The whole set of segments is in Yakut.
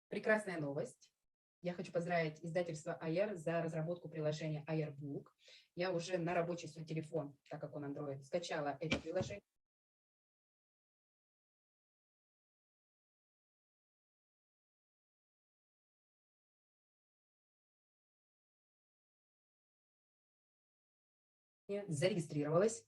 Прекрасная новость. Я хочу поздравить издательство АЯР за разработку приложения AirBook. Я уже на рабочий свой телефон, так как он Android, скачала это приложение. Зарегистрировалась.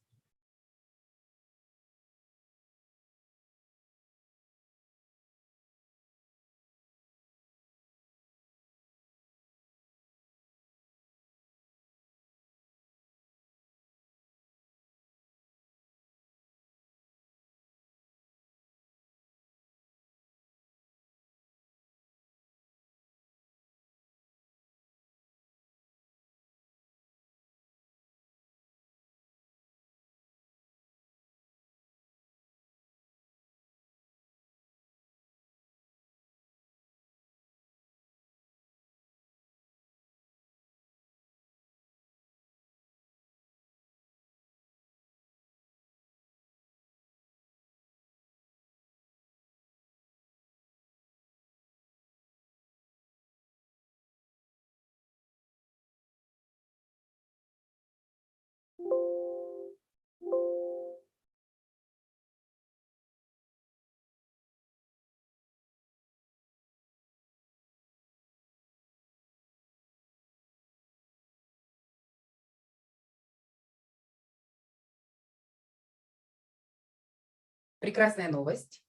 Прекрасная новость.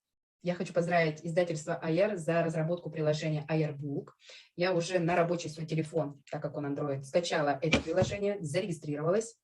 Я хочу поздравить издательство АЯР за разработку приложения AirBook. Я уже на рабочий свой телефон, так как он Android, скачала это приложение, зарегистрировалась.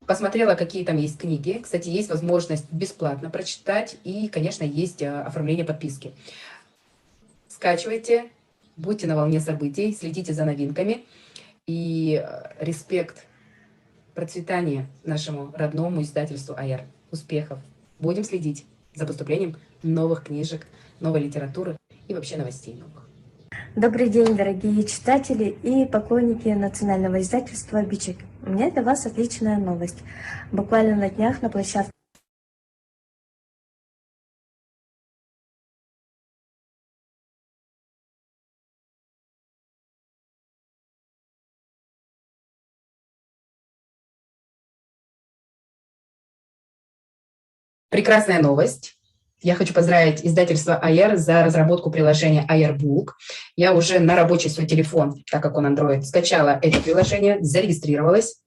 Посмотрела, какие там есть книги. Кстати, есть возможность бесплатно прочитать и, конечно, есть оформление подписки. Скачивайте, будьте на волне событий, следите за новинками. И респект, процветание нашему родному издательству АЯР. Успехов! Будем следить за поступлением новых книжек, новой литературы и вообще новостей новых. Добрый день, дорогие читатели и поклонники национального издательства «Бичик». У меня для вас отличная новость. Буквально на днях на площадке Прекрасная новость. Я хочу поздравить издательство АЯР за разработку приложения AirBook. Я уже на рабочий свой телефон, так как он Android, скачала это приложение, зарегистрировалась.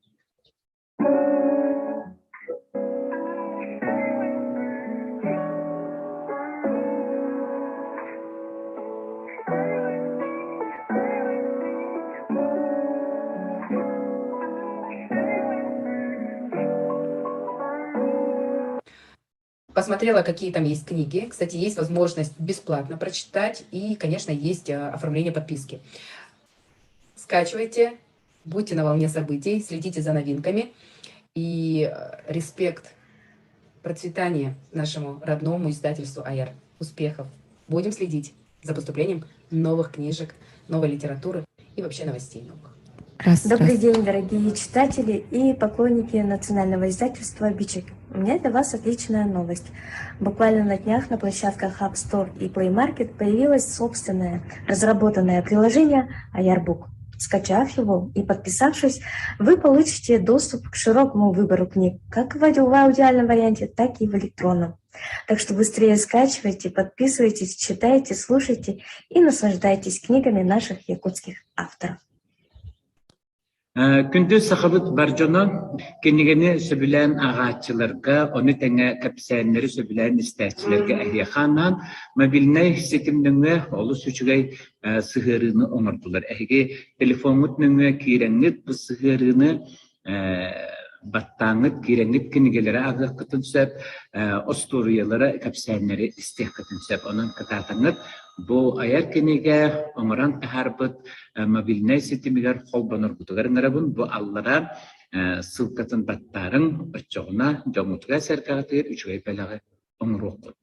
Посмотрела, какие там есть книги. Кстати, есть возможность бесплатно прочитать и, конечно, есть оформление подписки. Скачивайте, будьте на волне событий, следите за новинками. И респект, процветание нашему родному издательству АЯР. Успехов! Будем следить за поступлением новых книжек, новой литературы и вообще новостей новых. Раз, Добрый раз. день, дорогие читатели и поклонники национального издательства «Бичик». У меня для вас отличная новость. Буквально на днях на площадках App Store и Play Market появилось собственное разработанное приложение AirBook. Скачав его и подписавшись, вы получите доступ к широкому выбору книг, как в аудиальном варианте, так и в электронном. Так что быстрее скачивайте, подписывайтесь, читайте, слушайте и наслаждайтесь книгами наших якутских авторов. Күндү сахабыт бар дьоно, кинигэни сөбүлээн ааҕааччыларга, ону тэҥэ кэпсээннэри сөбүлээн истээччилэргэ эһиэхэ анаан мобильнай ситим нөҥүө олус үчүгэй сыһыарыыны оҥордулар. Эһиги телефоҥҥут нөҥүө киирэҥҥит бу сыһыарыыны баттааҥҥыт, киирэҥҥит кинигэлэри ааҕыаххытын сөп, остуоруйалары, кэпсээннэри истиэххитин сөп. Онон кытаатаҥҥыт бу айар кинигэ оҥорон таһаарбыт мобильнай ситимигэр холбоноргутугар ыҥырабын. Бу аллара ссылкатын баттаарыҥ, оччоҕуна дьоҥҥутугар-сэргэҕитигэр үчүгэй бэлэҕи оҥоруоххут.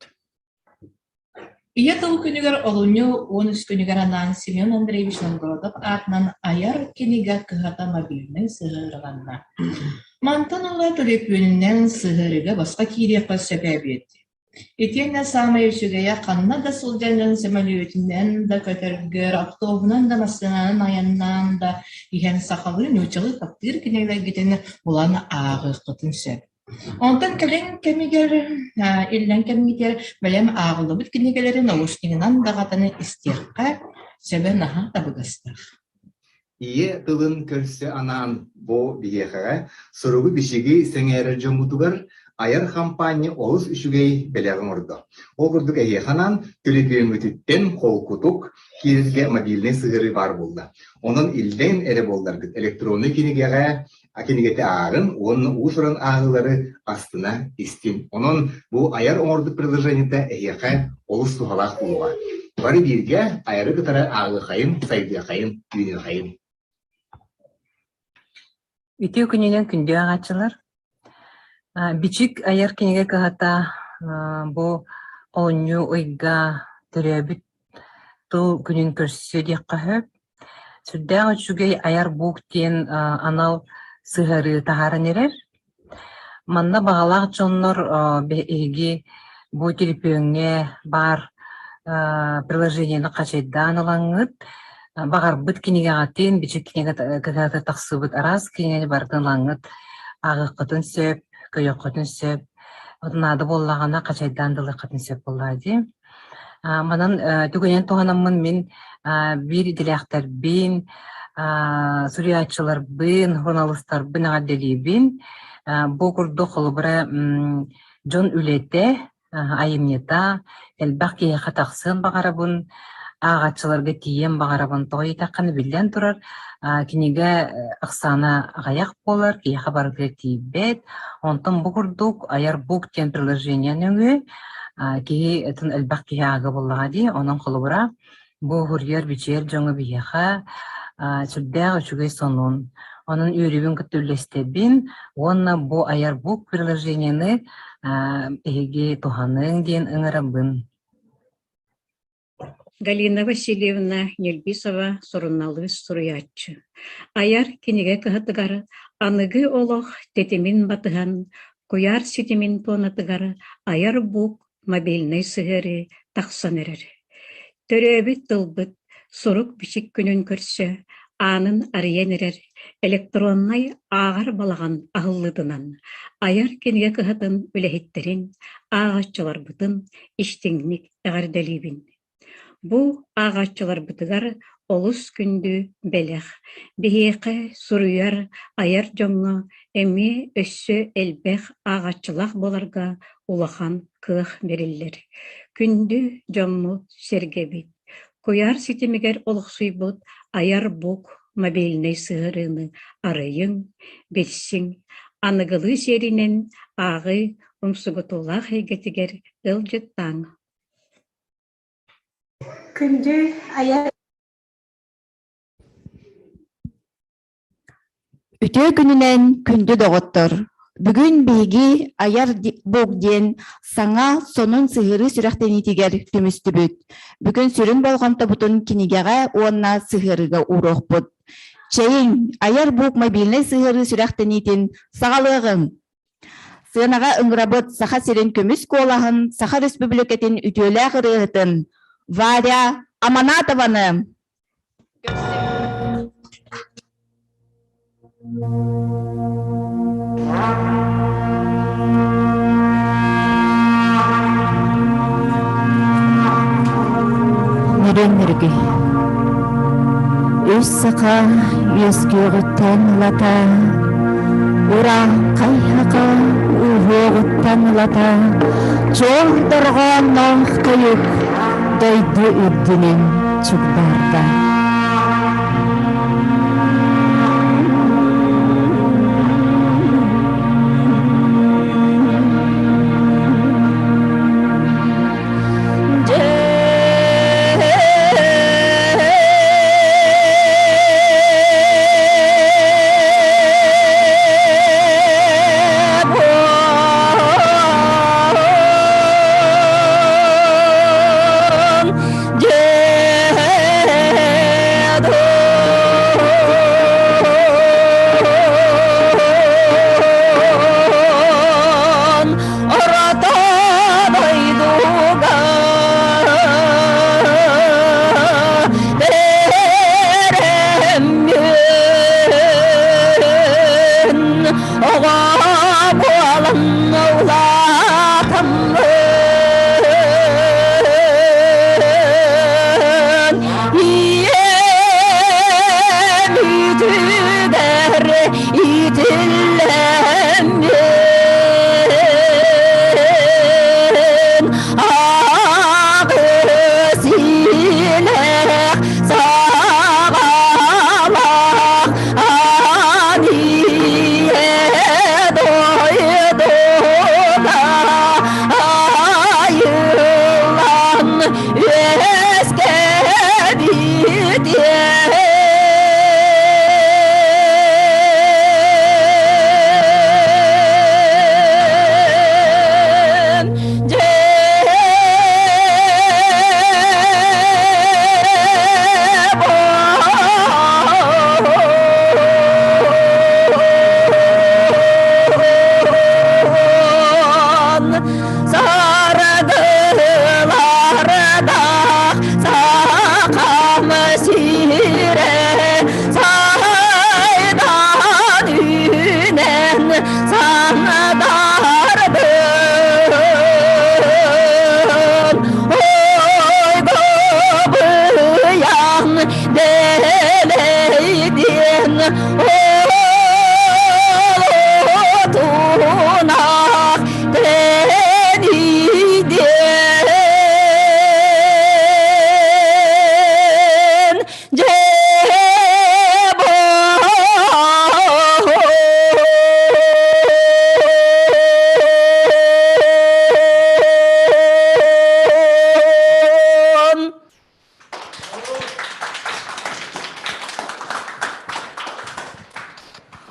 Ийэ тыл күнүгэр олунньу 13 күнүгэр анаан Семен Андреевич Новгородов аатынан айар кинигэ кыһата мобильнай сыһыарыланна. Мантан ыла төлөпүөнүнэн сыһыарыыга босхо киириэххэ сөп эбит. Итиэннэ саамай үчүгэйэ ханна да сылдьан сөмөлүөтүнэн да көтөргөр, автобуһунан да массыынанан айаннаан да иһэн сахалыы, нууччалыы таптыыр кинигэлэргитин булан ааҕыаххытын сөп. Онтон кэлин кэмигэр, иллэҥ кэммитигэр бэлэм ааҕыллыбыт кинигэлэри наушнигынан даҕатан истиэххэ сөбө наһаа табыгастаах. Ийэ тылын көрсө анаан бу биһиэхэҕэ суругу-бичиги сэҥээрэр дьоммутугар айар хампаанньа олус үчүгэй бэлэҕи оҥордо. Ол курдук эһиэхэ анаан төлөпүөҥҥүтүттэн холкутук киирэргэ мобильнай сыһыарыы баар буолла. Онон иллэҥ эрэ буолларгыт электроннай кинигэҕэ кинигэтэ ааҕын уонна уус-уран ааҕыылары астына истин. Онон бу айар оҥорбут приложениета эһиэхэ олус туһалаах буолуоҕа. Бары бииргэ айары кытары ааҕыахайын, сайдыахайын, үүнүөхайын. Үтүө күнүнэн күндү ааҕааччылар! Бичик айар кинигэ кыһата бу олунньу ыйга төрөөбүт тыл күнүн көрсүө диэххэ сөп. Сүрдээх үчүгэй айар бук диэн анал сыһыарыы таһааран эрэр. Манна баҕалаах дьоннор биһиги бу төлөпүөҥҥэ баар приложениены хачайдаан ылаҥҥыт, баҕарбыт кинигэҕитин, бичик кинигэ кыһата тахсыбыт араас кинигэни барытын ылаҥҥыт ааҕыаххытын сөп, көрүөххүтүн сөп. Наада буоллаҕына хачайдаан да ылыаххытын сөп буоллаҕа дии. Манан түгэнин туһанаммын мин биир идэлээхтэрбин, суруйааччыларбын, суруналыыстарбын эҕэрдэлиибин. Бу курдук холобура дьон үлэтэ, айымньыта элбэх киһиэхэ тахсыан баҕарабын, ааҕааччыларга тиийиэн баҕарабын. Тоҕо диэтэххинэ, биллэн турар, кинигэ ахсаана аҕыйах буолар, киһиэхэ барытыгар тиийбэт. Онтон бу курдук айар бук диэн приложение нөҥүө киһи атын элбэх киһи ааҕа буоллаҕа дии. Онон холобура, бу уһуруйар-бичийэр дьоҥҥо биһиэхэ сүрдээх үчүгэй сонун. Онон үөрүүбүн кытта үллэстэбин уонна бу айар бук приложениены эһиги туһаныҥ диэн ыҥырабын. Галина Васильевна Нельбисова суруналыыс суруйааччы. Айар кинигэ кыһатыгар аныгы олох тэтимин батыһан, куйаар ситимин туонатыгар айар бук мобильнай сыһыарыы тахсан эрэр. Төрөөбүт тылбыт сурук-бичик күнүн көрсө аанын арыйан эрэр электроннай ааҕар балаҕан аһыллыытынан айар кинигэ кыһатын үлэһиттэрин, ааҕааччыларбытын истиҥник эҕэрдэлиибин. Бу ааҕааччыларбытыгар олус күндү бэлэх. Биһиэхэ суруйар, айар дьоҥҥо эмиэ өссө элбэх ааҕааччылаах буоларга улахан кыах бэриллэр. Күндү дьоммут-сэргэбит, куйаар ситимигэр олохсуйбут айар бук мобильнай сыһыарыыны арыйыҥ, билсиҥ, аныгылыы сиэринэн ааҕыы умсугутуулаах эйгэтигэр ыалдьыттааҥ. Күндү айар Үтүө күнүнэн күндү доҕоттор! Бүгүн биһиги Айар Бук диэн саҥа сонун сыһыарыы сүрэхтэниитигэр түмүстүбүт. Бүгүн сүрүн болҕомтобутун кинигэҕэ уонна сыһыарыыга ууруохпут. Чэйиҥ, Айар Бук мобильнай сыһыарыы сүрэхтэниитин саҕалыаҕыҥ! Сыанаҕа ыҥырабыт Саха сирин көмүс куолаһын, Саха Республикатын үтүөлээх ырыаһытын Варя Аманатованы! Нөрүөн нөргүй. Үс саха үөскүөҕүттэн ылата, урааҥхай саха ууһуоҕуттан ылата, чуор дорҕоонноох тойук дойду үрдүнэн чугдаарда.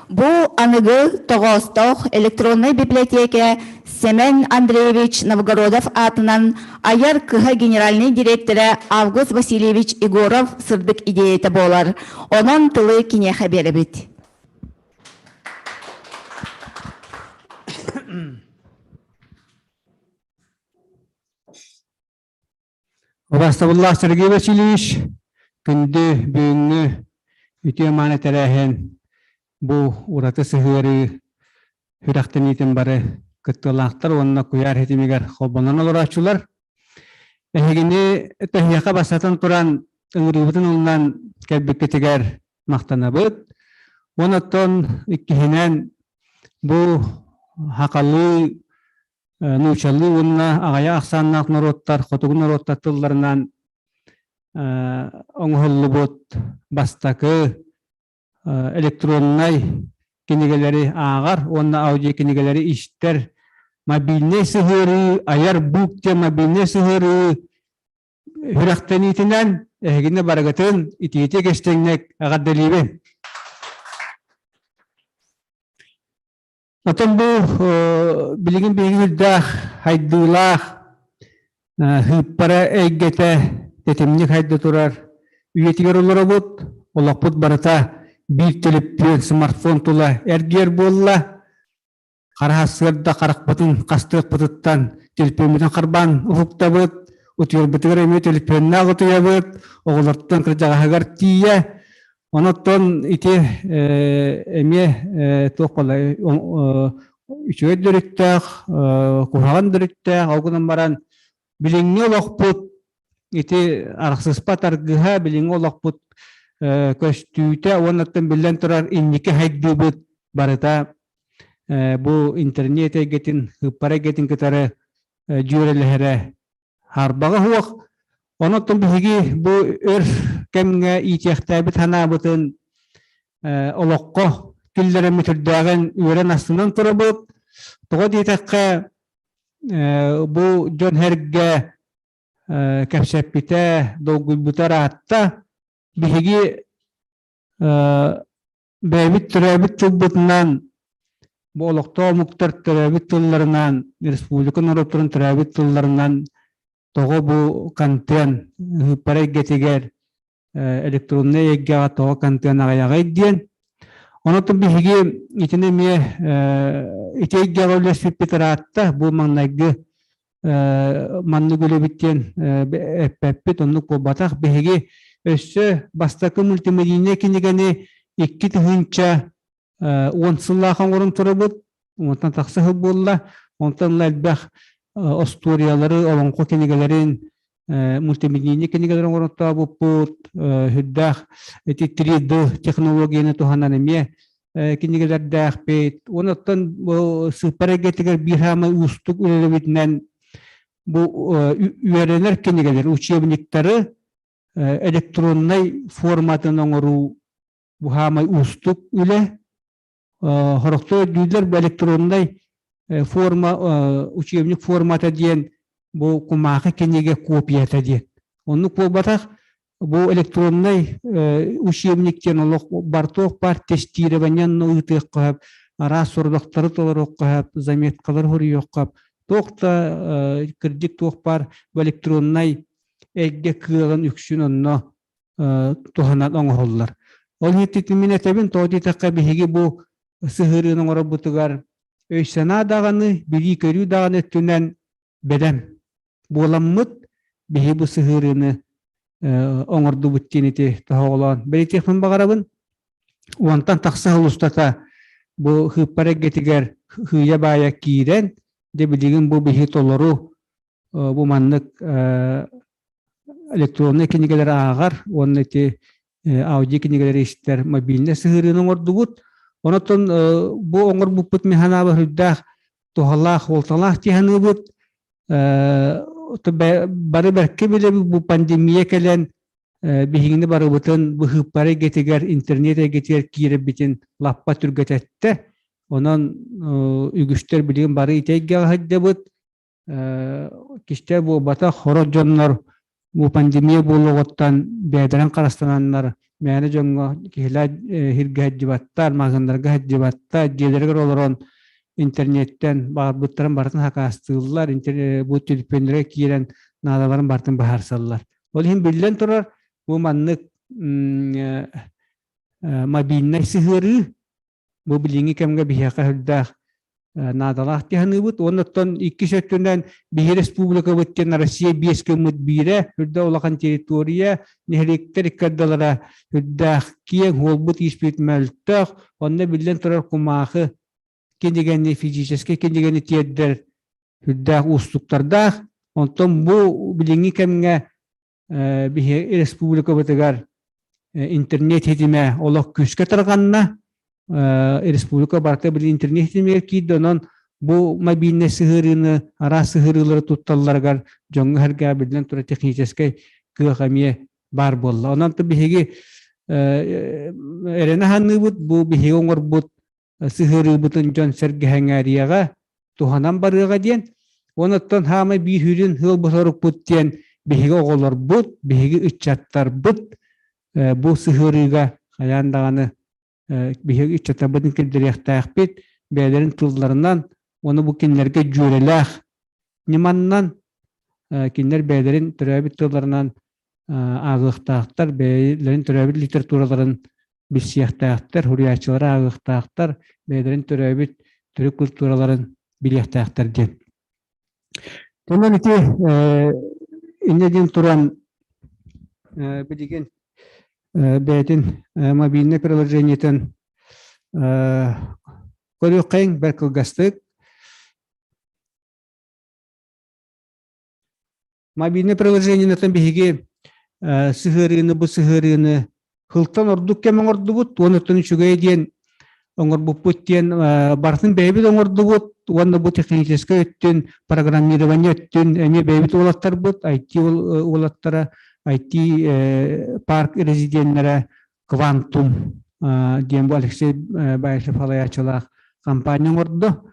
Бу аныгы тоҕоостоох электроннай библиотека Семен Андреевич Новгородов аатынан айар кыһа генеральнай директора Август Васильевич Егоров сырдык идеята буолар. Онон тылы киниэхэ биэрэбит. Убаастабыллаах Сергей Васильевич, күндү бүгүҥҥү үтүө-мааны тэрээһин бу ураты сыһыарыы сүрэхтэниитин бары кыттыылаахтар уонна куйаар ситимигэр холбонон олорооччулар. Эһигини тэһиэхэ бастатан туран ыҥырыыбытын ылынан кэлбиккитигэр махтанабыт. Уонна оттон иккиһинэн бу хахалыы нууччалыы уонна аҕыйах ахсааннаах норуоттар хотугу норуоттар тылларынан оҥоһуллубут бастакы электроннай кинигэлэри ааҕар уонна аудиокинигэлэри истэр мобильнай сыһыарыы, айар бук диэн мобильнай сыһыарыы сүрэхтэниитинэн эһигини барыгытын итиитик истиҥник эҕэрдэлиибин. Оттон бу билигин биһиги үрдээх, хайдыылаах, сыыппара эйгэтэ тэтимник хайда турар үйэтигэр олоробут. Олохпут барыта биир төлөпүөн, смартфон тула эргийэр буолла. Хара сарсыарда харахпытын хастыахпытыттан төлөпүөммүтүн харбаан уһуктабыт, утуйарбытыгар эмиэ төлөпүөннээх утуйабыт, оҕолортон кырдьаҕаһыгар тиийэ Онон ити эмиэ туох буолла үчүгэй да өрүттээх, куһаҕан да өрүттээх, ол гынан баран билиҥҥи олохпут ити арахсыспат аргыһа, билиҥҥи олохпут. көстүүтэ уоннаттан биллэн турар инники хайдыыбыт барыта бу интернет эйгэтин, ыыппар эйгэтин кытары дьүөрэлэһэрэ Харбаҕа суох. Онон биһиги бу өр кэмҥэ иитиэхтээбит санаабытын олоххо киллэрэммит үрдээҕин үөрэн астынан турабыт. Тоҕо диэтэххэ, бу дьон-сэргэ кэпсэппитэ, долгуйбута ыраатта. Биһиги бэйэбит төрөөбүт тылбытынан бу олохтоох омуктар төрөөбүт тылларынан, республика норуоттарын төрөөбүт тылларынан тоҕо бу контент ыыппар эйгэтигэр электроннай эйгэҕэ тоҕо контент аҕыйаҕый диэн. Онон биһиги итини эмиэ ити эйгэҕэ үлэспиппит ыраатта. Бу маҥнайгы маннык үлэбит диэн эппэппит, оннук буолбатах. Биһиги өссө бастакы мультимедийнай кинигэни 2010 сыллаах оҥорон турабыт, онтон тахса сыл буолла. Онтон ыла элбэх остуоруйалары, олоҥхо кинигэлэрин, мультимедийнай кинигэлэри оҥороттообуппут, үрдээх ити 3D технологияны туһанан эмиэ кинигэлэрдээхпит. Онон бу сыыппара эйгэтигэр биир саамай уустук үлэлэбитинэн бу үөрэнэр кинигэлэр, учебниктары электроннай форматын оҥоруу бу саамай уустук үлэ. Хорохто өйдүүллэр бу электроннай форма, учебник формата диэн бу кумаахы кинигэ копията диэн. Оннук буолбатах, Бу электроннай учебник диэн олох бартуох бар тестирование ыытыахха сөп, араас сорудахтары толоруохха сөп, заметкалары суруйуохха сөп. Туох да кырдьык туох баар бу электроннай эйгэ кыаҕын үксүн онно туһанан оҥоһуллар. Ол иһин мин этэбин, тоҕо диэтэххэ биһиги бу сыһыарыыны оҥорорбутугар өй-санаа даҕаны, билии-көрүү даҕаны өттүнэн бэлэм буоламмыт биһи бу сыһыарыыны оҥордубут диэн ити тоһоҕолоон бэлиэтиэхпин баҕарабын. Уонтан тахса сыл устата бу хыыппар эйгэтигэр хыыйа-баайа киирэн, дьэ билигин бу биһи толору бу маннык электроннай кинигэлэри ааҕар уонна ити аудио кинигэлэри истэр мобильнай сыһыарыыны оҥордубут. Онон бу оҥорбуппут мин санаабар сүрдээх туһалаах, уолталаах дии саныыбыт. Бары бэркэ билэбит бу пандемия кэлэн биһигини барыбытын быһыыппара эйгэтигэр, интернет эйгэтигэр киирэрбитин лаппа түргэтэттэ. Онон үгүстэр билигин бары ити эйгэҕэ сылдьабыт. Кистэл буолбатах, хорот дьоннор бу пандемия буолуоҕуттан бэйэлэрин харыстананнар мээнэ дьоҥҥо киһилээх сиргэ сылдьыбаттар, маҕаһыыннарга сылдьыбаттар, дьиэлэригэр олорон интернеттэн баҕарбыттарын барытын сакаастыыллар, бу төлөпүөннэргэ киирэн наадаларын барытын быһаарсаллар. Ол иһин биллэн турар, бу маннык мобильнай сыһыарыы Бу билиҥҥи кэмҥэ биһиэхэ сүрдээх наадалаах дии саныыбыт. Уонна оттон иккис өттүнэн биһи республикабыт диэн Россия биэс гыммыт биирэ, үрдэ улахан территория, нэһилиэктэр икки ардылара үрдээх киэҥ, уолбут-ииспит мөлтөх, онно биллэн турар кумаахы кинигэни, физическэй кинигэни тиэрдэр үрдээх уустуктардаах. Онтон бу билиҥҥи кэмҥэ биһи республикабытыгар интернет ситимэ олох күүскэ тарҕанна. Республика барыта били интернет ситимигэр киирдэ, онон бу мобильнай сыһыарыыны, араас сыһыарыылары тутталларыгар дьоҥҥо-сэргэҕэ биллэн турар техническэй кыах эмиэ баар буолла. Онон биһиги эрэнэ саныыбыт, бу биһиги оҥорбут сыһыарыыбытын дьон-сэргэ сэҥээриэҕэ, туһанан барыаҕа диэн. Онуттан хаамай биир сүрүн ыал-босорукпут диэн биһиги оҕолорбут, биһиги ыччаттарбыт бу сыһыарыыга хайаан даҕаны биһиги ыччаттарбытын киллэриэхтээхпит, бэйэлэрин тылларынан, уонна бу кинилэргэ дьүөрэлээх ньыманнан кинилэр бэйэлэрин төрөөбүт тылларынан ааҕыахтаахтар, бэйэлэрин төрөөбүт литератураларын билсиэхтээхтэр, суруйааччылары ааҕыахтаахтар, бэйэлэрин төрөөбүт төрүт культураларын билиэхтээхтэр диэн. Онон ити инньэ диэн туран билигин бэйэтин мобильнай приложениетын көрүөххэйиҥ бэрт кылгастык. Мобильнай приложениетын биһиги сыһыарыыны бу сыһыарыыны. Сылтан ордук кэм оҥордубут уонна оттон үчүгэй диэн оҥорбуппут диэн барытын бэйэбит оҥордубут уонна бу техническэй өттүн, программирование өттүн эмиэ бэйэбит уолаттарбыт, IT уолаттара, IT парк резиденнэрэ Квантум диэн бу Алексей Баишев салайааччылаах компания оҥордо.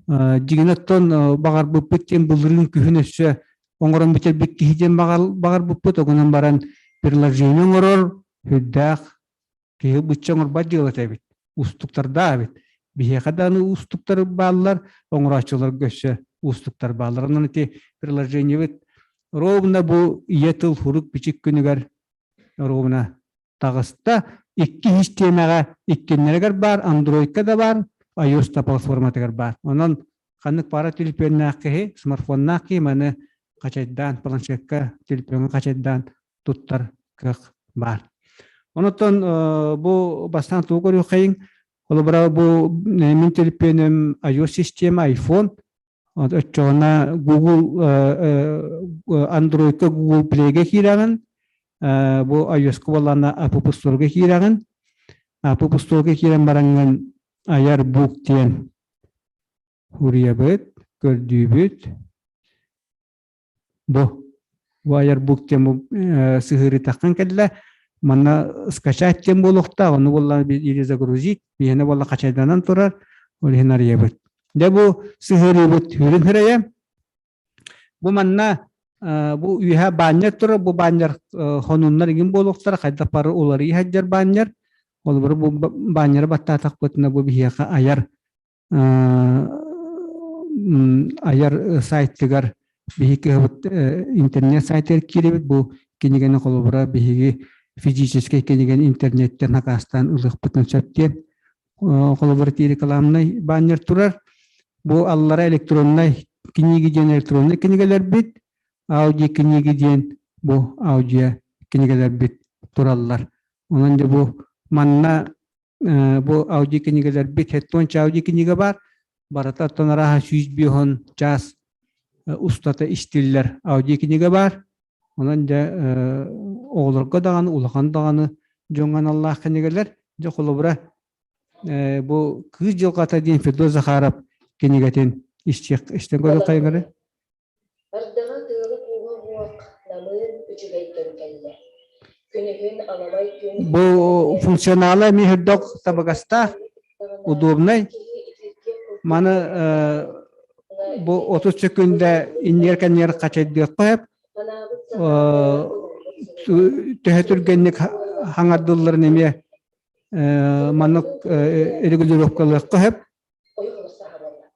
Дьиҥинэ оттон баҕарбыппыт диэн былырыын күһүн өссө оҥорон бүтэрбит киһи диэн баҕарбыппыт, огунан баран приложение оҥорор сүрдээх киһи бычча оҥорбот дьыалата эбит, уустуктардаах эбит. Биһиэхэ даҕаны уустуктар бааллар, оҥорооччуларга өссө уустуктар бааллар. Онон ити приложениебыт ровно бу ийэ тыл сурук-бичик күнүгэр ровно таҕыста. Икки систиэмэҕэ иккиннэригэр баар, Android-ка да баар, iOS да платформатыгар баар. Онон ханнык пара төлөпүөннээх киһи, смартфоннаах киһи маны хачайдаан, планшекка төлөпүөҥҥэ хачайдаан туттар кыах баар. Онотон бу бастаан тугу көрүөххэйиҥ? Холобура бу мин төлөпүөнүм iOS система, iPhone. Оччоҕуна Google Android-ка Google Play-гэ киирэҕин, бу iOS-ка буоллаҕына App Store-га киирэҕин. App Store-га киирэн бараҥҥын Айар Book диэн уруйабыт, көрдүүбүт. Бу бу айар бук диэн бу сыһыарыытаххын кэллэ. Манна скачать диэн буолуохтаах, ону буоллаҕына или загрузить, биһиэнэ буолла хачайданан турар, ол иһин арыйабыт. Дьэ бу сыһыарыыбыт үрүн хырайа. Бу манна бу үөһэ баннер турар, бу баннер хонуннар игин буолуохтара, хайдах бары уларыйа сылдьар баннер. Холобура бу баннеры баттаатахпытына бу биһиэхэ айар айар сайтыгар биһиги кыһабыт интернет сайтыгар киирэбит. Бу кинигэни холобура биһиги физическэй кинигэни интернеттэн хакаастаан ылыахпытын сөп диэн холобура тии рекламнай баннер турар. Бу аллара электроннай книги диэн электроннай кинигэлэрбит, аудио книги диэн бу аудио кинигэлэрбит тураллар. Онон дьэ бу манна бу аудио кинигэлэрбит хеттуонча аудио кинигэ баар барыта оттон арааһа 150 чаас устата истиллэр аудио кинигэ баар онон дьэ оҕолорго даҕаны улахан даҕаны дьоҥҥо аналлаах кинигэлэр дьэ холобура бу кыыс дьылҕата диэн Федот Захаров кинигэтин истэн көрүөххэйиҥ эрэ Ардаҕа тыала-кууһа уох, намыын үчүгэй кэм кэллэ. Күнүһүн аламай күн Бу функционала эмиэ үрдүк табыгастаах, удобнай. Маны бу 30 секунда иннигэр кэннигэр хачайдыахха сөп. Төһө түргэнник хаҥардылларын эмиэ маннык регулировкалыахха сөп.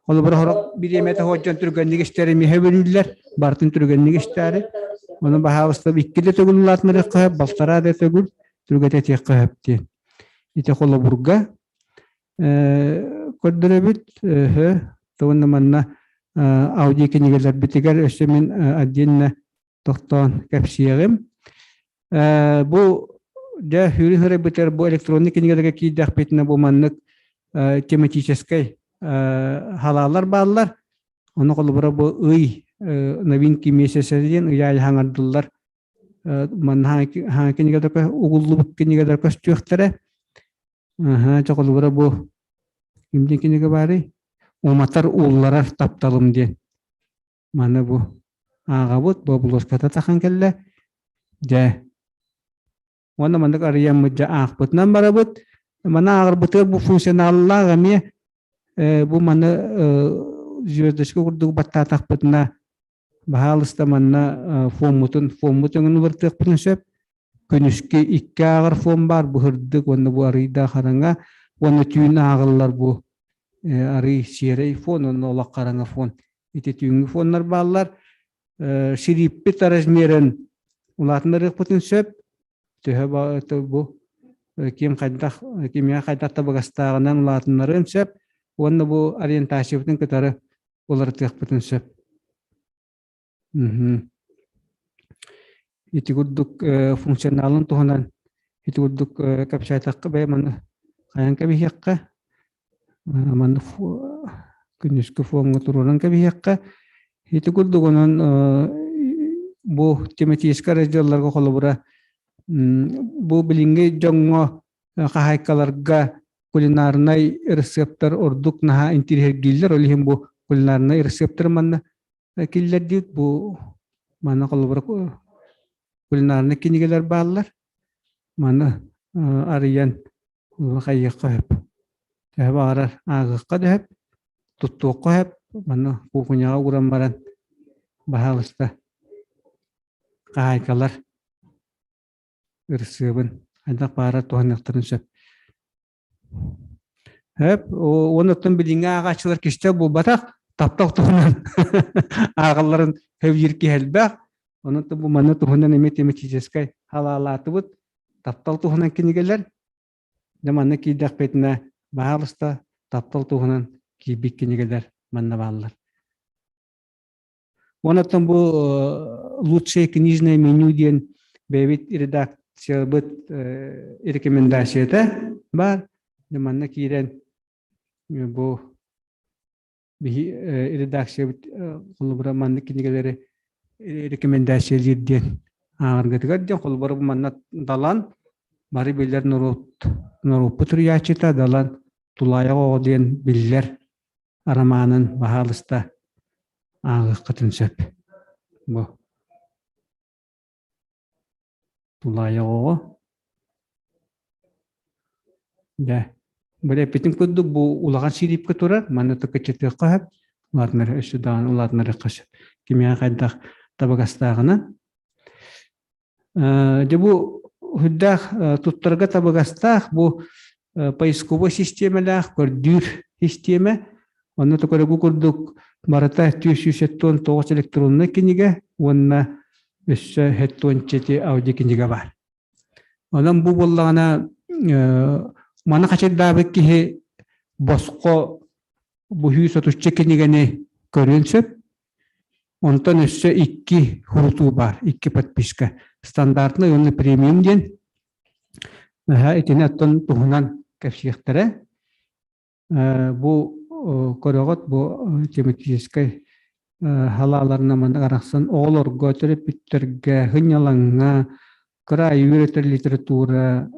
Холобура сорох бириэмэтэ сылдьан түргэнник истэри эмиэ бөлүүллэр, барытын түргэнник истээри. Ону баһаалыста икки да төгүл улаатынарыахха сөп, балтараа да төгүл түргэтэтиэххэ сөп диэн. Ити холобурга көрдөрөбүт, уонна манна аудио кинигэлэрбитигэр өссө мин отдельно тохтоон кэпсиэҕим. Бу дьэ сүүрүн сырайбытыгар бу электронный кинигэлэргэ киирдэхпитинэ бу маннык тематическай халаалар бааллар. Ону холобура бу ый новинки месяца диэн ый аайы хаҥардыллар манна хаҥа кинигэлэр угуллубут кинигэлэр көстүөхтэрэ. Аһа, дьэ холобура бу ким диэн кинигэ баарый? Уматар уулларар тапталым диэн. Маны бу ааҕабыт, бу обложката тахан кэллэ. Дьэ, уонна маннык арыйаммыт дьэ аахпытынан барабыт. Маны ааҕарбытыгар бу функционаллаах эмиэ бу маны звездочка курдук баттаатахпытына баһаалыста манна фоммутун фоммут өҥүн уларытыахпытын сөп. Күнүскү икки ааҕар фон баар, бу сырдык уонна бу арыйдаах хараҥа уонна түүн ааҕыллар бу арый сиэрэй фон уонна олох хараҥа фон. Ити түүҥҥү фоннар бааллар. Шриппит размерын улаатыннарыахпытын сөп. Төһө бу ким хайдах кимиэхэ хайдах табыгастааҕынан улаатыннарыан сөп уонна бу ориентациябытын кытары уларытыахпытын сөп. Ити курдук функционалын туһунан ити курдук кэпсээтэххэ бэйэ маны хайан кэбиһиэххэ манна күнүскү фоҥҥа туруоран кэбиһиэххэ ити курдук онон бу тематическай разделларга холобура. Бу билиҥҥи дьоҥҥо хаһаайкаларга кулинарнай ырысыаптар ордук наһаа интириэһиргииллэр. Ол иһин бу кулинарнай ырысыаптары манна киллэрдибит. Бу манна холобура кулинарнай кинигэлэр бааллар. Маны арыйан хайыахха сөп. Төһө баҕарар ааҕыахха да сөп, туттуохха сөп. Манна куукуняҕа ууран баран баһаалыста хаһаайкалар ырысыабын хайдах баара туһаныахтарын сөп. Сөп, уонна оттон билиҥҥи ааҕааччылар кистэл буолбатах, таптал туһунан ааҕалларын сөбүлүүр киһи элбэх. Онон бу манна туһунан эмиэ тематическай халаалаатыбыт. Таптал туһунан кинигэлэр. Дьэ манна киирдэхпитинэ, баһаалыста, таптал туһунан киирбит кинигэлэр манна бааллар. Онон бу лучшее книжное меню диэн бэйэбит редакциябыт рекомендацията баар. Манна киирэн бу биһи редакциябыт холобура маннык кинигэлэри рекомендациялыыр диэн ааҕаргытыгар диэн холобура бу манна Далан бары биллэр норуот норуоппут суруйааччыта Далан Тулаайах оҕо диэн биллэр арамаанын баһаалыста ааҕыаххытын сөп. Бу Тулаайах оҕо. Дьэ, били эппитим курдук бу улахан сириипкэ турар, манна тыкыччатыахха сөп, улаатынар өссө даҕаны улаатынарыахха сөп. Кимиэхэ хайдах табыгастааҕынан. Дьэ бу үрдээх туттарга табыгастаах бу поисковой систиэмэлээх көрдүүр систиэмэ. Онно көрөгү курдук барыта 479 электроннай кинигэ уонна өссө 74 аудиокинигэ баар. Онон бу буоллаҕына маны хачайдаабыт киһи босхо бу 130 кинигэни көрүөн сөп. Онтон өссө икки хурутуу баар, икки подписка. Стандартный уонна премиум диэн. Наһаа итини оттон туһунан кэпсиэхтэрэ. Бу көрөҕүт бу тематическай халааларынан маннык арахсан оҕолорго, төрөппүттэргэ, сынньалаҥҥа, кыраайы үөрэтэр литература,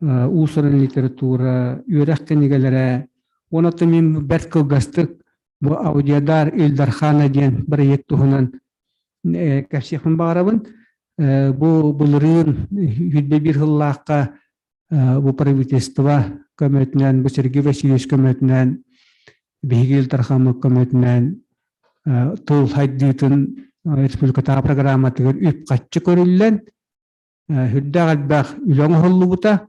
уус-уран литература, үөрэх кинигэлэрэ. Уонна мин бэрт кылгастык Бу аудиодар Ил Дархана диэн бырайыак туһунан кэпсиэхпин баҕарабын. Бу былырыын 101 сыллаахха бу правительство көмөтүнэн, бу Сергей Васильевич көмөтүнэн, биһиги Ил Дархаммыт көмөтүнэн тыл сайдыытын республикатааҕы программатыгар үп-харчы көрүллэн, Сүрдээх элбэх үлэ оҥоһуллубута.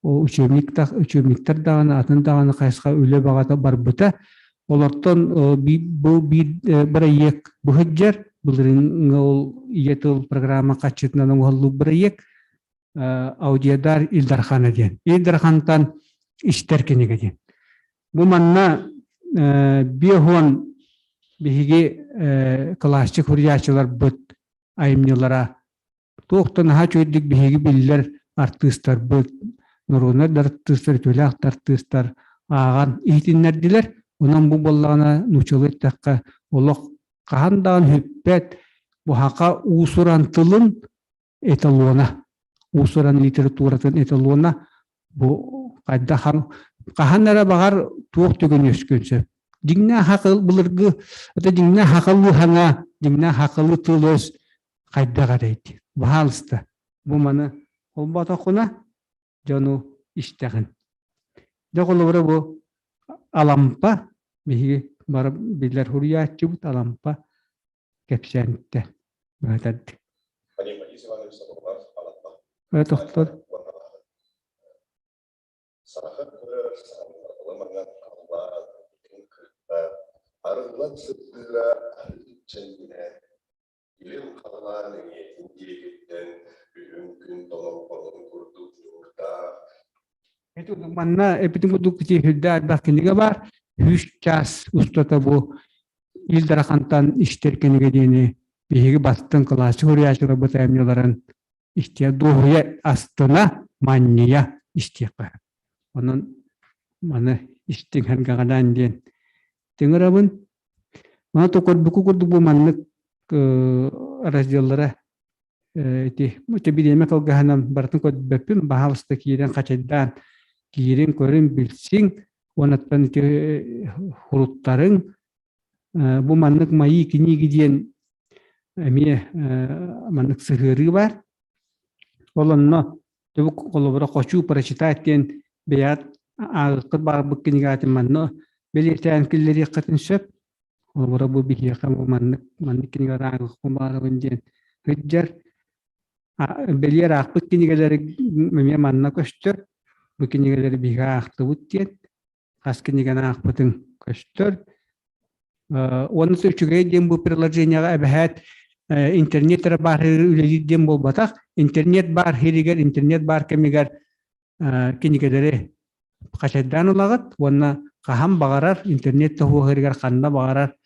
Учебниктар даҕаны, атын даҕаны хайысха үлэ баҕата барбыта. Олортон бу биир бырайыак бу сылдьар. Былырыыҥҥы ол ийэ тыл программа хаччытынан оҥоһуллубут бырайыак Аудиодар Ил Дархана диэн. Ил Дархантан истэр кинигэ диэн. Бу манна биэһуон биһиги классик суруйааччыларбыт айымньылара Туох да наһаа үчүгэйдик биһиги биллэр артыыстарбыт, норуодунай да артыыстар, үтүөлээх да артыыстар ааҕан иһитиннэрдилэр. Онон бу буоллаҕына нууччалыы эттэххэ олох хаһан даҕаны сүппэт бу саха уус-уран тылын эталона, уус-уран литературатын эталона бу хайдах хаһан эрэ баҕар туох түгэн үөскүөн сөп. Дьиҥнээх хакыл былыргы это дьиҥнээх хакыллыы хаҥа, дьиҥнээх хакыллыы тыл-өс хайдах эрэйдиир. Баһаалыста, бу маны холботоххуна дьону истэҕин. Дьэ холобура бу Алампа биһиги бары билэр суруйааччыбыт Алампа кэпсээнтэ быһатардык. Тохтор. Саха көрөр саҥарыла маҥан халлаан итин кытта арыллан сырдыыра арыы чэҥҥинэ Илин халлаан эҥиэтин диэкиттэн үрүҥ күн толоҥхонун курдук ньуурдаах Манна эпитин курдук ити сүрдээх элбэх кинигэ баар. Үс чаас устата бу Ил Дархантан истэр кинигэ диэни биһиги бастыҥ кылаастык суруйааччыларбыт айымньыларын истиэ дуоһуйа астына манньыйа истиэххэ. Онон маны истиҥ сэргэҕэлээн диэн тыҥырабын. Маны токорбуку курдук бу маннык разделлара. Ити ити бириэмэ кылгаһынан барытын көрбөппүн, баһаалыста киирэн хачайдаан киирин, көрүн, билсиҥ. Уонаттан ити хуруттарыҥ бу маннык мои книги диэн эмиэ маннык сыһыарыы баар. Ол онно түбүк холобура хочу прочитать диэн бэйэҕит ааҕыаххыт баҕарбыт кинигэҕитин манна бэлиэтээн киллэриэххитин сөп. Холобура бу биһиэхэ бу маннык маннык кинигэлэри ааҕыахпын баҕарабын диэн сылдьар. Бэлиэр аахпыт кинигэлэри эмиэ манна көстөр. Бу кинигэлэри биһиги аахтыбыт диэн хас кинигэни аахпытыҥ көстөр. Уонна үчүгэй диэн бу приложениеҕа эбэһээт интернет эрэ баар үлэлиир диэн буолбатах. Интернет баар сиригэр, интернет баар кэмигэр кинигэлэри хачайдаан ылаҕыт уонна хаһан баҕарар интернет тоһуоһарыгар ханна баҕарар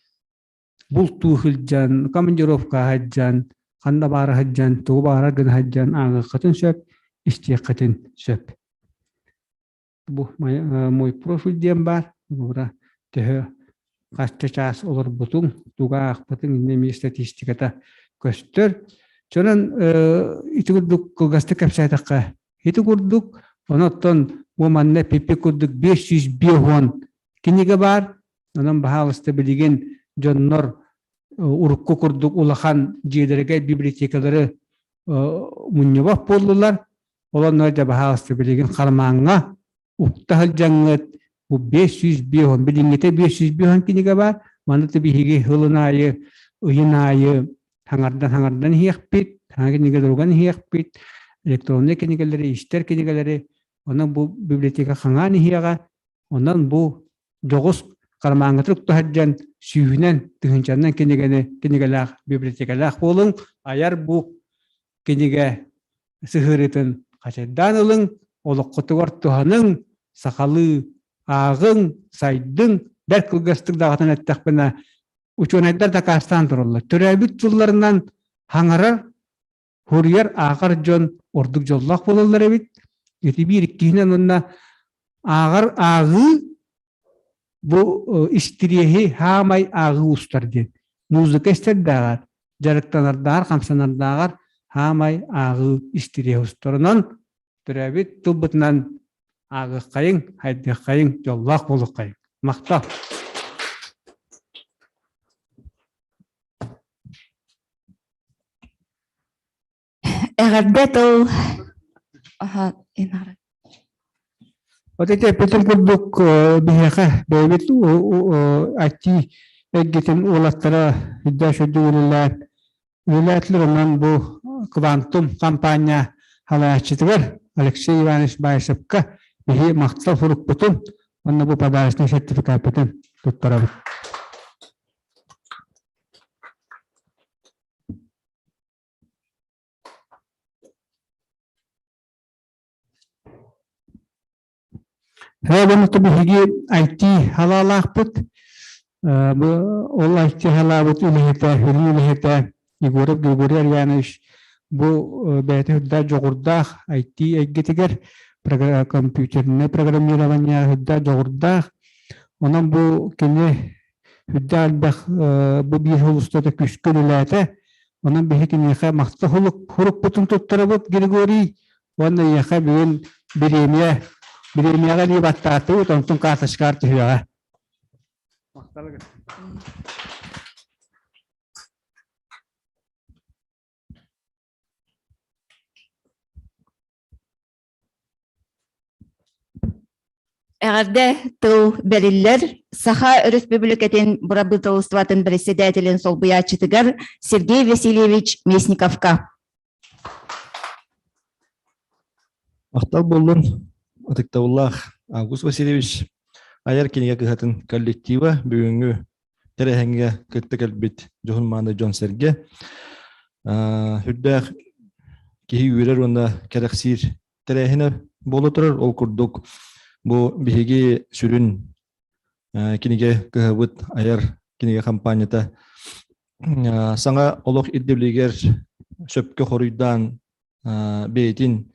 бултуу сылдьан, командировка сылдьан, ханна баара сылдьан, тугу баҕарар гына сылдьан ааҕыаххытын сөп, истиэххитин сөп. Бу мой профиль диэн баар. Ура төһө хас чаас олорбутуҥ, тугу аахпытыҥ иннэ эмиэ статистиката көстөр. Чонон ити курдук кылгастык кэпсээтэххэ, ити курдук, онон бу манна пипи курдук 550 кинигэ баар. Онон баһаалыста билигин дьоннор урукку курдук улахан дьиэлэргэ библиотекалары мунньубат буоллулар. Ол онно дьэ баһаалыста билигин хармааҥҥа укта сылдьаҥҥыт бу 550 билиҥҥитэ 550 кинигэ баар. Маны биһиги сылын аайы, ыйын аайы хаҥардан-хаҥардан иһиэхпит, саҥа кинигэлэр уган иһиэхпит, электроннай кинигэлэри, истэр кинигэлэри, онон бу библиотека хаҥаан иһиэҕэ. Онон бу дьоҕус кармааҥҥытын укта сылдьан сүүһүнэн, тыһыынчанан кинигэни кинигэлээх библиотекалаах буолуҥ, айар бу кинигэ сыһыарыытын хачайдаан ылыҥ, олоххутугар туһаныҥ, сахалыы ааҕыҥ, сайдыҥ, бэрт кылгастык даҕатан эттэхпинэ, учуонайдар дакаастаан тураллар. Төрөөбүт тылларынан хаҥарар, суруйар, ааҕар дьон ордук дьоллоох буолаллар эбит. Ити биир иккиһинэн уонна ааҕар ааҕыы Бу истириэһи хаамай ааҕыы устар диэн. Музыка истэрдээҕэр, дьарыктанардааҕар, хамсанардааҕар хаамай ааҕыы истириэһи устар. Онон төрөөбүт тылбытынан ааҕыаххайыҥ, хайдыаххайыҥ, дьоллоох буолуоххайыҥ. Махтал! Эҕэрдэ тыл Вот эти эппитим курдук биһиэхэ бэйэбит IT эйгэтин уолаттара үрдээх үрдүк үлэлээн үлэлээтилэр. Онон бу Квантум компания салайааччытыгар Алексей Иванович Баишевка биһи махтал сурукпутун уонна бу подарочнай сертификаппытын туттарабыт. Эбэнэтэ биһиги IT халаалаахпыт. Бу ол IT халаабыт үлэһитэ, үрүү үлэһитэ Егоров Григорий Ульянович бу бэйэтэ үрдээх дьоҕурдаах IT эйгэтигэр компьютернай программирование үрдээх дьоҕурдаах. Онон бу кини үрдээх элбэх бу биир сыл устата күүскэ үлэлээтэ. Онон биһи киниэхэ махтал хурукпутун туттарабыт Григорий уонна эйиэхэ бүгүн бириэмийэ бириэмийэҕэ илии баттаатыбыт, онтун карточкаҕар түһүөҕэ. Эҕэрдэ тыл бэриллэр Саха Өрөспүүбүлүкэтин Бырабыыталыстыбатын бэрэссэдээтэлин солбуйааччытыгар Сергей Васильевич Местниковка. Махтал буоллун, ытыктабыллаах Август Васильевич айар кинигэ кыһатын коллектива бүгүҥҥү тэрээһиҥҥэ кытта кэлбит дьоһун-мааны дьон-сэргэ үрдээх киһи үөрэр уонна кэрэхсиир тэрээһинэ буола турар. Ол курдук бу биһиги сүрүн кинигэ кыһабыт айар кинигэ хампаанньата саҥа олох ирдэбилигэр сөпкө хоруйдаан бэйэтин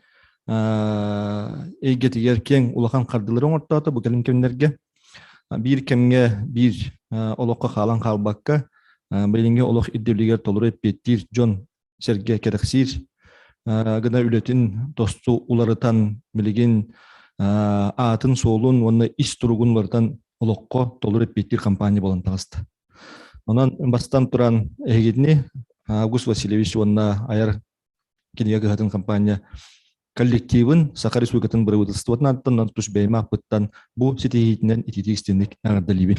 эйгэтигэр киэҥ улахан хардыылары оҥортоото бу кэлин кэмнэргэ. Биир кэмҥэ биир олоххо хаалан хаалбакка, билиҥҥи олох ирдэбилигэр толору эппиэттиир дьон. сэргэ кэрэхсиир гына үлэтин тосту уларытан билигин аатын-суолун уонна ис туругун уларытан олоххо толору эппиэттиир компания буолан таҕыста. Онон бастан туран эһигитини Август Васильевич уонна айар кинигэ кыһатын компания коллективын Саха Республикатын бырабыыталыстыбатын ааттан тус бэйэм ааппыттан бу ситиһиитинэн итиитик истинник эҕэрдэлиибин.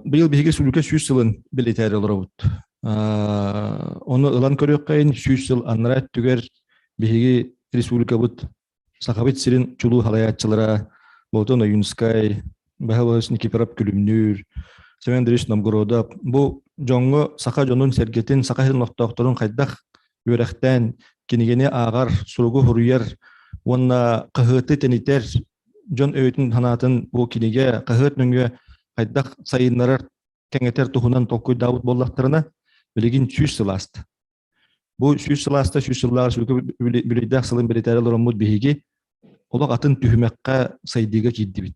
Быйыл биһиги республика 100 сылын бэлиэтээри олоробут. Ону ылан көрүөххэйин 100 сыл анараа өттүгэр биһиги республикабыт Сахабыт сирин чулуу салайааччылара Болтон Ойуунскай, Баһылай Никифоров Күлүмнүүр, Семен Андреевич Новгородов бу дьоҥҥо саха дьонун сэргэтин, саха сирин олохтоохторун хайдах үөрэхтээн кинигэни ааҕар, суругу суруйар уонна хаһыаты тэнитэр дьон өйүн-санаатын бу кинигэ хаһыат нөҥүө хайдах сайыннарар, кэҥэтэр туһунан толкуйдаабыт буоллахтарына, билигин 100 сыл ааста. Бу 100 сыл ааста, 100 сыллааҕы сүрүкү бүлэйдээх сылын бэлиэтээри олороммут биһиги олох атын түһүмэххэ сайдыыга киирдибит.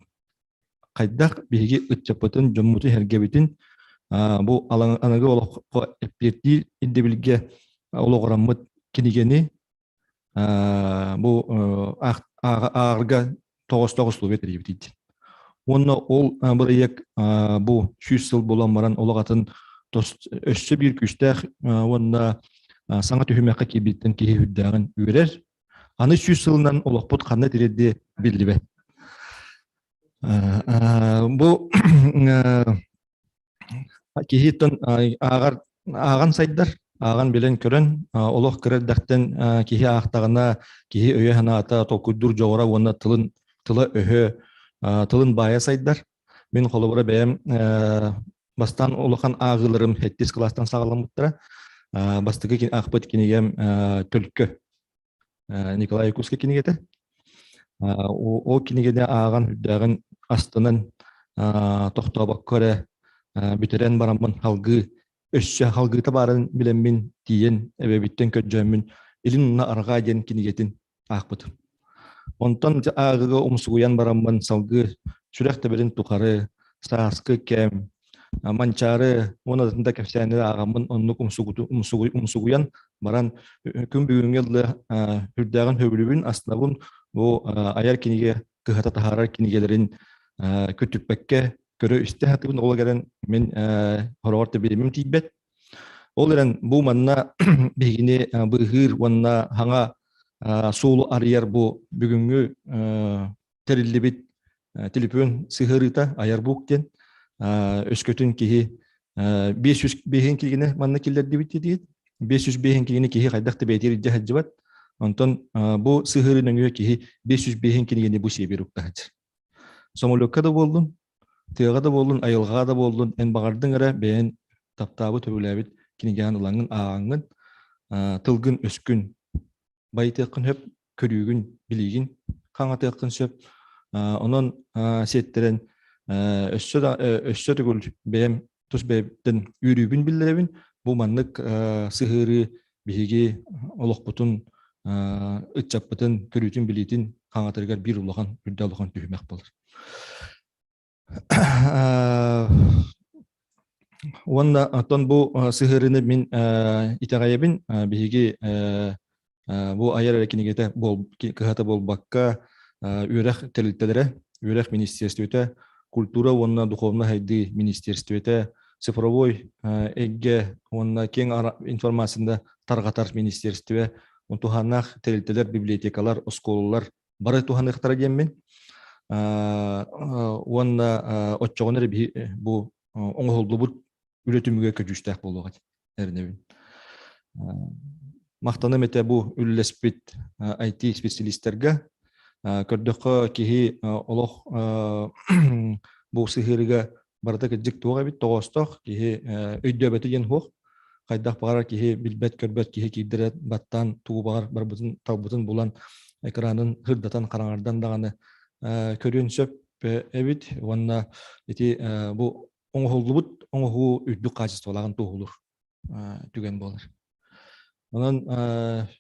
Хайдах биһиги ыччаппытын, дьоммутун-сэргэбитин бу аныгы олоххо эппиэттиир ирдэбилгэ олоҕураммыт кинигэни бу ааҕарга тоҕостоох условия тэрийбит диэн. Уонна ол бырайыак бу 100 сыл буолан баран олох атын өссө биир күүстээх уонна саҥа түһүмэххэ киирбиттэн киһи үрдээҕин үөрэр. Аны 100 сылынан олохпут ханна тириэрдиэ биллибэт. Бу Киһиттэн ааҕар ааҕан сайдар, ааҕан билэн-көрөн, олох кыра эрдэхтэн киһи аахтаҕына киһи өйө-санаата, толкуйдуур дьоҕура уонна тылын тыла-өһө, тылын баайа сайдар. Мин холобура бэйэм бастаан улахан ааҕыыларым сэттис кылаастан саҕаламмыттара. Бастакы аахпыт кинигэм Төлкө Николай Якутскай кинигэтэ. Ол кинигэни ааҕан үрдээҕин астынан тохтообокко эрэ бүтэрэн бараммын салгыы өссө салгыыта баарын билэммин тиийэн эбэбиттэн көрдьөөммүн Илин уонна Арҕаа диэн кинигэтин аахпытым. Онтон ааҕыыга умсугуйан бараммын салгыы сүрэх тэбэрин тухары сааскы кэм Манчаары уонна атын да кэпсээннэри ааҕаммын оннук умсугуйан баран күн бүгүҥҥэ дылы үрдээҕин сөбүлүүбүн, астынабын. Бу айар кинигэ кыһата таһаарар кинигэлэрин көтүппэккэ көрө-истэ сатыыбын. Ол эрэн мин хороҕор тэбиримим тиийбэт. Ол эрэн бу манна биһигини быыһыыр уонна хаҥа суолу арыйар бу бүгүҥҥү тэриллибит телефон сыһыарыыта Айарбук диэн өскөтүн киһи 505 киһини манна киллэрдибит диэтигит 505 киһини киһи хайдах да бэйэтигэр илдьэ сылдьыбат онтон бу сыһыарыы нөҥүө киһи 505 кинигэни бу сиэбир уктаһаччы самолекка да буоллун тыаҕа да буоллун айылҕаҕа да буоллун эн баҕардыҥ эрэ бэйэн таптаабыт сөбүлээбит кинигэҕин ылаҥҥын ааҕаҥҥын тылгын өскүн байытыаххын сөп, көрүүгүн, билиигин хаҥатыаххын сөп. Онон сиэттэрэн өссө да өссө төгүл бэйэм тус бэйэбиттэн үөрүүбүн биллэрэбин. Бу маннык сыһыарыы биһиги олохпутун, ыччаппытын, көрүүтүн, билиитин хаҥатарыгар биир улахан, үрдэ улахан түһүмэх буолар. Уонна оттон бу сыһыарыыны мин итэҕэйэбин. Биһиги бу айар эрэ кинигэтэ кыһата буолбакка, үөрэх тэрилтэлэрэ, үөрэх министиэристибэтэ, культура уонна духовнай сайдыы министиэристибэтэ, цифровой эйгэ уонна киэҥ информацияны тарҕатар министиэристибэ, туһааннаах тэрилтэлэр, библиотекалар, оскуолалар бары туһаныахтара диэммин уонна оччоҕуна эрэ бу оҥоһуллубут үлэ түмүгэ көдьүүстээх буолуоҕа эрэнэбин. Махтаным этэ бу үлэлэспит IT специалистарга. Көрдөххө киһи олох бу сыһыарыга барыта кырдьык туох эбит тоҕоостоох киһи өйдөөбөтө диэн суох хайдах баҕарар киһи билбэт көрбөт киһи киирдэрэ баттаан тугу баҕар барбытын талбытын булан экранын сырдатан хараҥардан даҕаны көрүөн сөп эбит уонна ити бу оҥоһуллубут оҥоһуу үрдүк хаачыстыбалааҕын туоһулуур түгэн буолар. Онон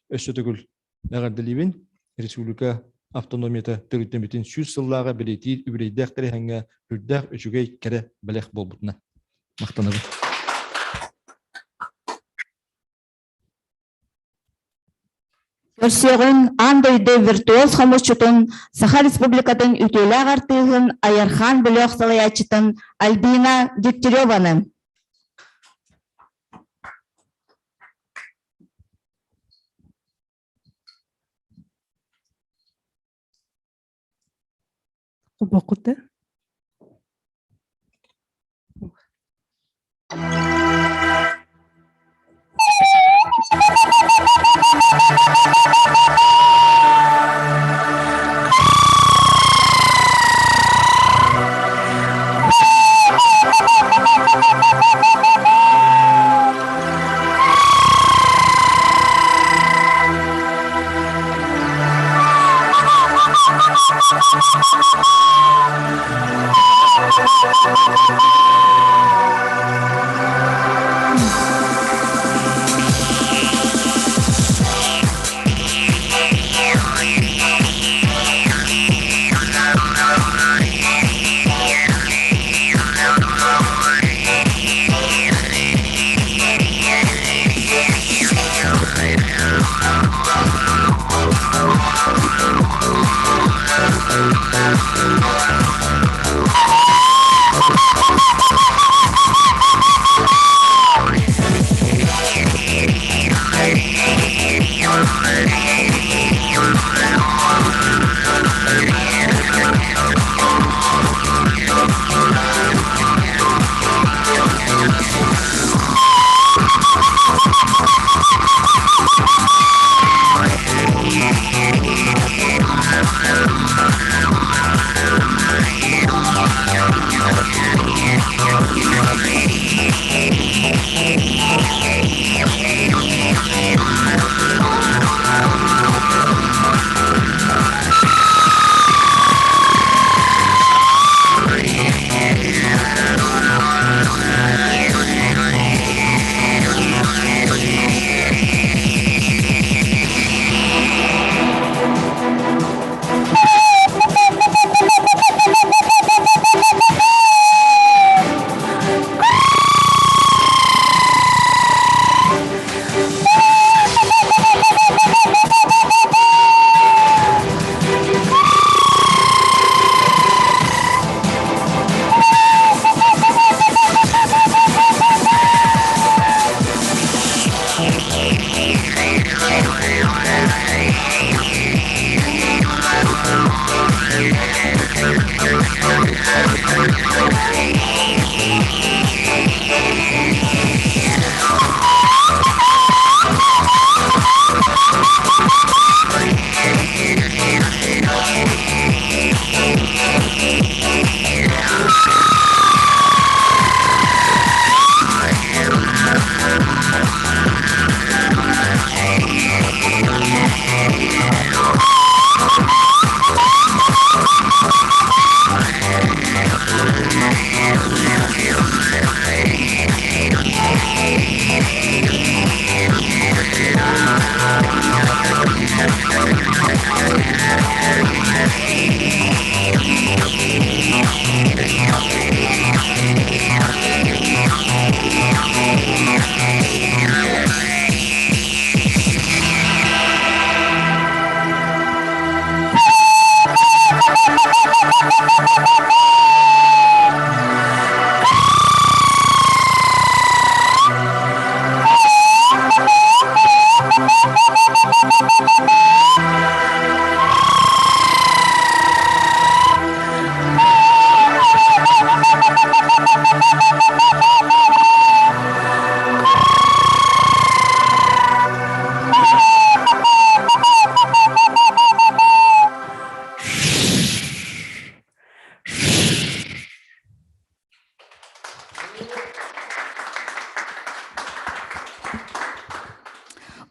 өссө төгүл эҕэрдэлиибин республика автономията төрүттэммитин 100 сыллааҕы бэлиэтиир үбүлүөйдээх тэрээһиҥҥэ үрдээх үчүгэй кэрэ бэлэх буолбутунан махтанабын. Көрсүөҕүҥ аан дойду виртуоз хомусчутун, Саха Республикатын үтүөлээх артыыһын Айархаан бөлөх салайааччытын Альбина Дегтяреваны. Кубокута.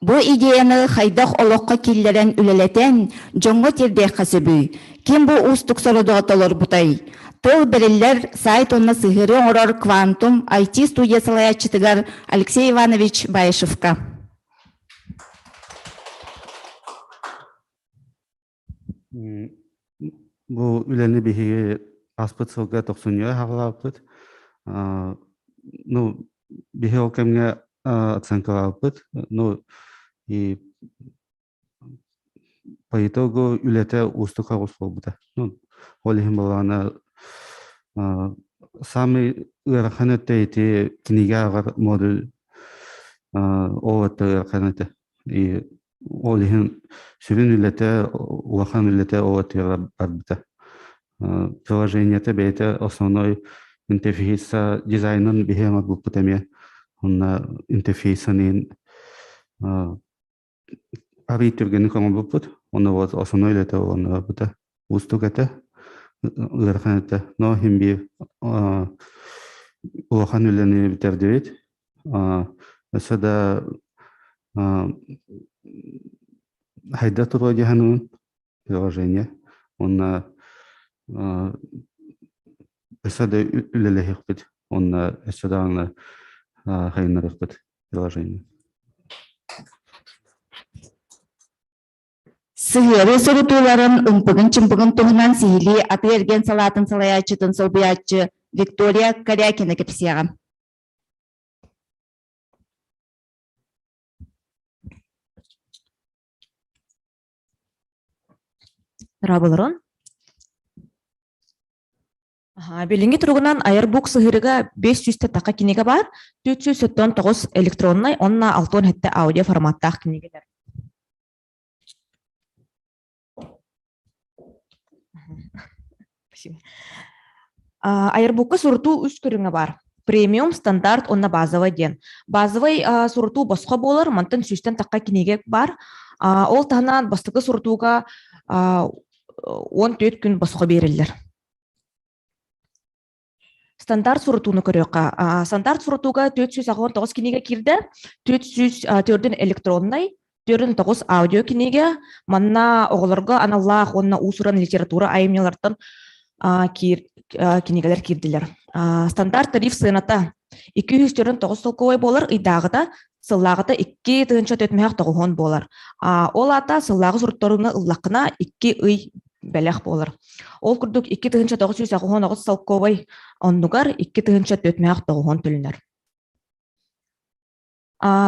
Бу идеяны хайдах олоххо киллэрэн үлэлэтэн, дьоҥҥо тиэрдиэххэ сөбүй? Ким бу уустук сорудоҕу толорбутай? Тыл бэриллэр сайт уонна сыһыары оҥорор Квантум IT-студия салайааччытыгар Алексей Иванович Баишевка. Бу үлэни биһиги ааспыт сылга тохсунньуга саҕалаабыппыт. Ну, биһи ол кэмҥэ оценкалаабыппыт. Ну, и По итогу үлэтэ уустук оҕус буолбута. Ну, ол иһин буоллаҕына самый ыарахан өттө ити кинигэ ааҕар модуль ол өттө ыарахан этэ. И ол иһин сүрүн үлэтэ, улахан үлэтэ ол өттүгэр барбыта. Приложениета бэйэтэ основной интерфейса дизайнын биһи оҥорбуппут эмиэ. Онно интерфейсын арый түргэнник оҥорбуппут. Онно вот основной үлэтэ онно барбыта. Уустук этэ, ыарахан этэ. Но иһин биир улахан үлэни бүтэрдибит. Өссө да хайда туруо дии саныыбын приложение. Уонна өссө да үлэлэһиэхпит. Уонна өссө даҕаны хайыннарыахпыт приложение. Сыһыарыы сурутууларын ымпыгын-чымпыгын туһунан сиһилии атыы-эргиэн салаатын салайааччытын солбуйааччы Виктория Корякина кэпсиэҕэ. Дорооболорун. Билиҥҥи туругунан Айар-Бук сыһыарыга 500 таха кинигэ баар, 479 электроннай уонна 67 аудио форматтаах кинигэлэр. Спасибо. Айарбукка сурутуу үс көрүҥэ баар. Премиум, стандарт уонна базовай диэн. Базовай сурутуу босхо буолар, мантан сүүстэн тахха кинигэ баар. Ол таһынан бастакы сурутууга 14 күн босхо биэриллэр. Стандарт сурутууну көрүөххэ. Стандарт сурутууга 489 кинигэ киирдэ. 404 электроннай, 49 аудио кинигэ. Манна оҕолорго аналлаах уонна уус-уран литература айымньылартан кинигэлэр киирдилэр. Стандарт тариф сыаната 249 солкуобай буолар, ыйдааҕыта сыллааҕыта 2490 буолар. Ол аата сыллааҕы суруттарыыны ыллаххына 2 ый бэлэх буолар. Ол курдук 2999 солкуобай оннугар 2490 төлөнөр.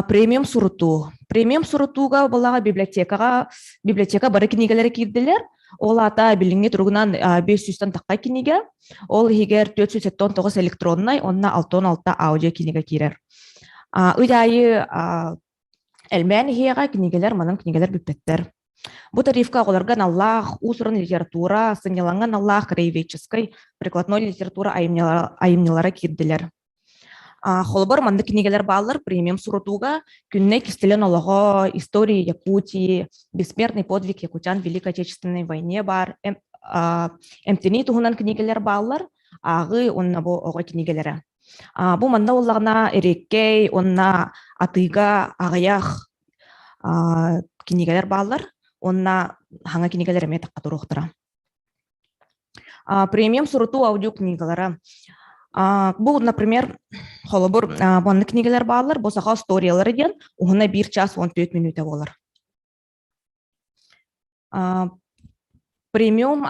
Премиум сурутуу. Премиум сурутууга балаҕа библиотекаҕа библиотека бары кинигэлэрэ киирдилэр. Ол аата билиҥҥи туругунан 500-тан тахха кинигэ. Ол иһигэр 479 электроннай уонна 66 аудио кинигэ киирэр. Ый аайы элбээн иһиэҕэ кинигэлэр манан кинигэлэр бүппэттэр. Бу тарифка оҕолорго аналлаах уус-уран литература, сынньалаҥҥа аналлаах краеведческай, прикладной литература айымньылара киирдилэр. Холобур, маннык кинигэлэр бааллар премиум сурутууга «Күннэй кистэлэн олоҕо», «История Якутии», «Бессмертный подвиг якутян в Великой Отечественной войне» баар эмтэнии туһунан кинигэлэр бааллар, ааҕыы уонна бу оҕо кинигэлэрэ. Бу манна буоллаҕына эриэккэй уонна атыыга аҕыйах кинигэлэр бааллар уонна хаҥа кинигэлэр эмиэ тахха туруохтара. Премиум сурутуу аудиокнигалара. Бу, например, холобур, маннык кинигэлэр бааллар, бу саха историялары диэн уһуна 1 час 14 мүнүүтэ буолар. Премиум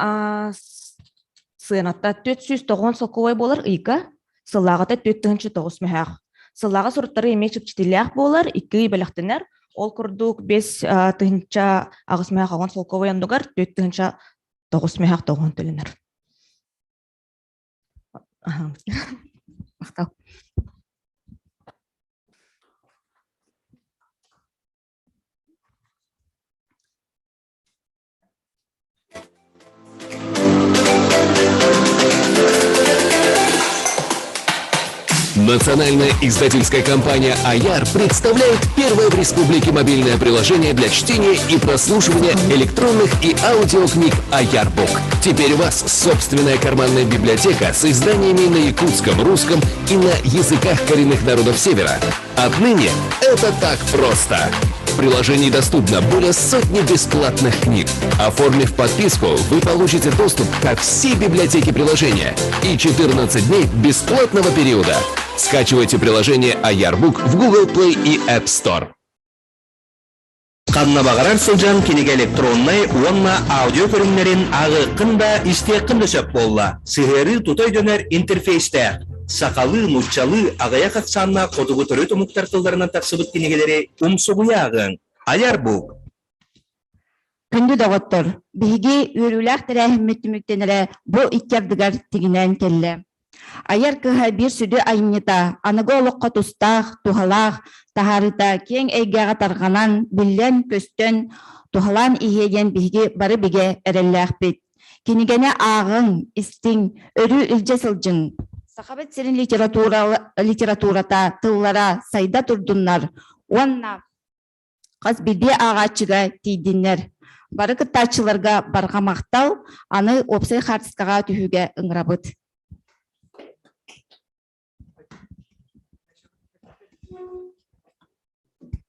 сыаната 490 солкуобай буолар ыйга, сыллааҕыта 4009 мөһөөх. Сыллааҕы суруттары эмиэ чэпчэтиилээх буолар, икки ый бэлэхтэнэр. Ол курдук 5 тыһыынча 8 мөһөөх оҕон солкуобай оннугар 4 тыһыынча 9 мөһөөх тоҕуһун төлөнөр. Махтал. Национальная издательская компания «Аяр» представляет первое в республике мобильное приложение для чтения и прослушивания электронных и аудиокниг «Аярбук». Теперь у вас собственная карманная библиотека с изданиями на якутском, русском и на языках коренных народов Севера. Отныне это так просто. В приложении доступно более сотни бесплатных книг. Оформив подписку, вы получите доступ ко всей библиотеке приложения и 14 дней бесплатного периода. Скачивайте приложение Аярбук в Google Play и App Store. Ханна баҕарар сылдьан кинигэ электроннай уонна аудио көрүҥнэрин ааҕыаххын да, истиэххин да сөп буолла. Сыһыарыы тута өйдөнөр интерфейстээх. Сахалыы, нууччалыы, аҕыйах ахсааннаах хотугу төрүт омуктар тылларынан тахсыбыт кинигэлэри умсугуйа ааҕыаҥ. Айар Бук. Күндү доҕоттор, биһиги үөрүүлээх тэрээһиммит түмүктэнэрэ бу икки ардыгар тигинээн кэллэ. Айар кыһа биир сүдү айымньыта аныгы олоххо тустаах, туһалаах таһаарыыта киэҥ эйгэҕэ тарҕанан, биллэн-көстөн, туһалаан иһиэ диэн биһиги бары бигэ эрэллээхпит. Кинигэни ааҕыҥ, истиҥ, өрүү илдьэ сылдьыҥ. Сахабыт сирин литература, литературата, тыллара сайда турдуннар уонна хас биирдии ааҕааччыга тиийдиннэр. Бары кыттааччыларга барҕа махтал, аны уопсай хаартыскаҕа түһүүгэ ыҥырабыт.